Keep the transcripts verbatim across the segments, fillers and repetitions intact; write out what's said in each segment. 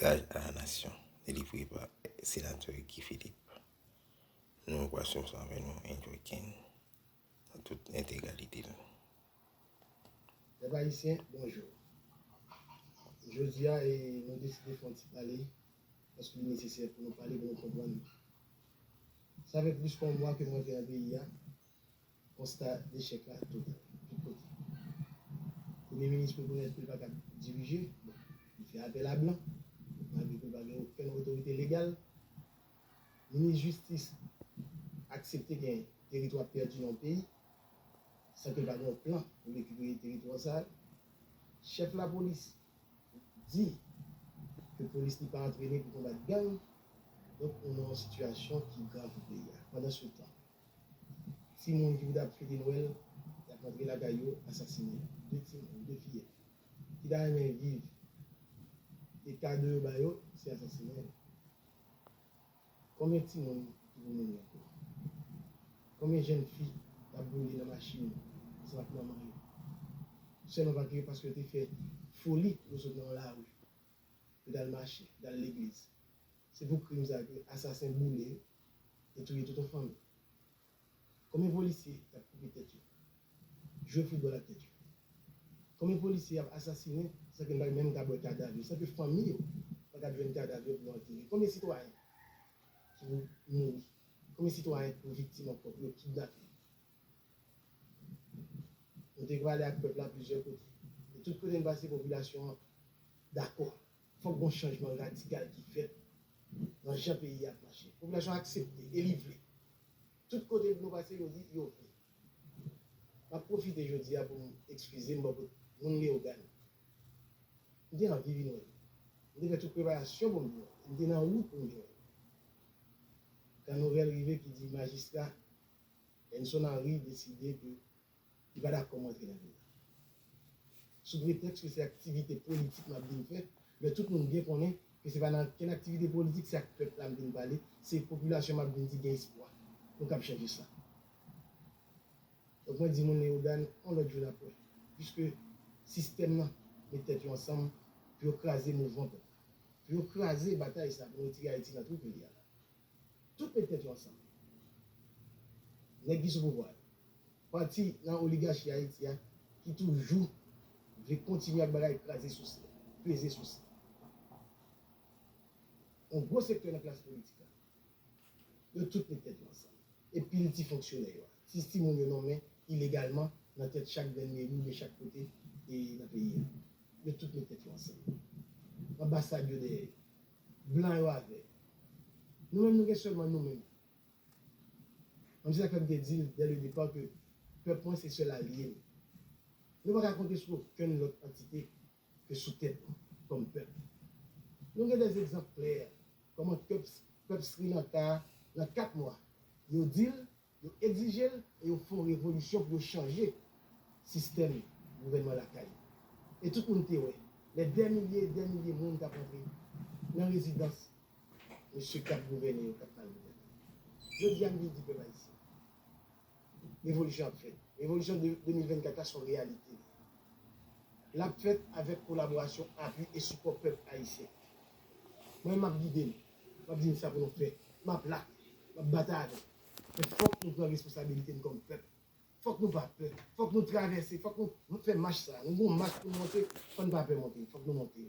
Message à la nation, délivré par Sénateur Guy Philippe. Nou pral swiv sa avè nou, Enjoy Ken, nan tout entegralite l. Pèp ayisyen, bonjou. Jodi a, e, nou deside fè yon ti pale, paske li nesesè pou nou pale, pou nou konprann. Sa fè plis ke yon mwa ke m rantre nan peyi a, konsta dechèk la total, tout kote. Premye minis rekonèt ke l pa kab dirije, bon, li fè apèl a blan, malgre ke l pa gen okenn otorite legal. Minis jistis aksepte gen teritwa pèdi nan yon peyi, san ke l pa gen yon plan pou rekipere teritwa sa a. Chèf lapolis di ke polis li pa antrene pou konbat gang. Donk, nou nan yon sitiyasyon ki grav nan peyi a. Pandansetan, timoun ki pou t ap fete Nwèl, y ap rantre lakay yo, asasinen de timoun, de fiyèt, ki ta renmen viv, e kado yo ba yo, se asasinen yo. Konbyen timoun ki pou mouri ankò? Konbyen jèn fi k ap boule nan machin ansanm ak manman yo? Sèlman pa ke paske yo te fè foli pou yo sot nan yon lari, pou yo t al mache, pou yo t al legliz. Se pou krim sa ke asasen boule yo e touye tout yon fanmi. Konbyen polisye y ap koupe tèt yo? Jwe foutbòl ak tèt yo. Konbyen polisye y ap asasinen san ke n pa menm ka wè kadav yo, san ke fanmi yo pa ka jwenn kadav yo pou yo antere? Konbyen sitwayen ki pou mouri? Konbyen sitwayen ki pou viktim ankò pou yo kidnape? Nou te pale ak pèp la plizyè kote. E tout kote n pase, popilasyon an dakò. Fòk gon chanjman radikal ki fèt nan jan peyi a ap mache. Popilasyon an aksepte e li vle. Tout kote nou pase, yo di yo vle. M ap pwofite jodi a pou m ekskize m bò kot moun Leyogàn. M te anvi vin wè l. M te fè tout preparasyon pou m vin wè l. M te nan wout pou m vin wè l. Kan nouvèl rive ki di majistra Benson Henry deside ke li pa dakò mwen antre nan vil la. Sou pretèks ke se aktivite politik m ap vin fè, lè tout moun byen konnen ke se pa nan okenn aktivite politik, se ak pèp la m vin pale, se popilasyon m ap vin di gen espwa nou kab chanje sa. Donk, mwen di moun Leyogàn, yon lòt jou n ap wè. Piske sistèm nan met tèt yo ansanm pou yo kraze mouvman pèp la, pou yo kraze batay sa, pou nou retire Ayiti nan twou ke li a la. Tout met tèt yo ansanm. Nèg ki sou pouvwa yo, pati nan oligachi Ayiti a, ki toujou vle kontinye ak bagay kraze souse, peze souse. Yon gwo sektè nan klas politik la, yo tout met tèt yo ansanm. E pil ti fonksyonè yo a, ti timoun yo nonmen ilegalman nan tèt chak grenn meri oubyen chak kote e nan peyi a. Yo tout met tèt yo ansanm. Anbasad yo dèyè yo. Blan yo avè yo. Nou menm, nou gen sèlman nou menm. Mwen, se sa k fè m te di l dès le départ ke pèp mwen se sèl alye m. Nou pa ka konte sou okenn lòt antite ke sou tèt nou, kòm pèp. Nou gen dè egzanp klè, kòman pèp, pèp Sri Lanka a, nan kat mwa, yo di l, yo egzije l, e yo fè yon revolisyon pou yo chanje sistèm gouvènman lakay yo. E tout moun te wè, lè dè milye e dè milye moun t ap antre nan rezidans mesye k ap gouvène yo, k ap mal gouvène. Jodi a, m vin di pèp ayisyen, revolisyon ap fèt. Revolisyon de de mil vennkat la se yon reyalite. L ap fèt avèk kolaborasyon, apui e sipò pèp ayisyen. Mwen, m ap gide nou. M ap di nou sa pou nou fè. M ap la. M ap batay avè nou. Men fòk nou pran responsabilite n kòm pèp. Fòk nou pa pè. Fòk nou travèse. Fòk nou, nou fè mach sa. Nou gon mach pou nou monte. Fò n pa pè monte. Fòk nou monte.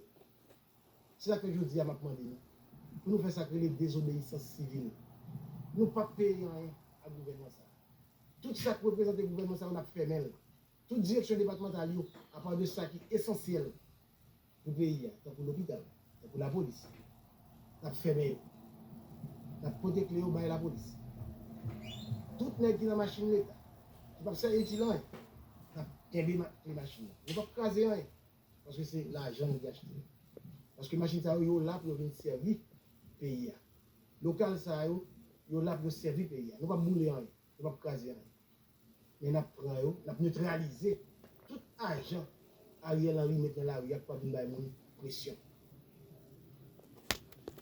Se sa k fè jodi a m ap mande nou pou nou fè sa k rele dezobeyisans sivil. Nou p ap peye anyen ak gouvènman sa a. Tout sa k reprezante gouvènman sa a, n ap fèmen l. Tout direksyon depatmantal yo, apa de sa ki esansyèl pou peyi a, tankou lopital, tankou lapolis, n ap fèmen yo. N ap pote kle yo bay lapolis. Tout nèg ki nan machin Leta, ki p ap sèvi itil anyen, n ap kenbe ma-, kle machin nan. Nou p ap kraze anyen. Paske se lajan nou te achte yo. Paske machin sa yo, yo la pou yo vin sèvi peyi a. Lokal sa yo, yo la pou yo sèvi peyi a. Nou p ap boule anyen, nou p ap kraze anyen. Men n ap pran yo, n ap netralize tout ajan Ariel Henry met nan lari a pou pa vin bay moun presyon.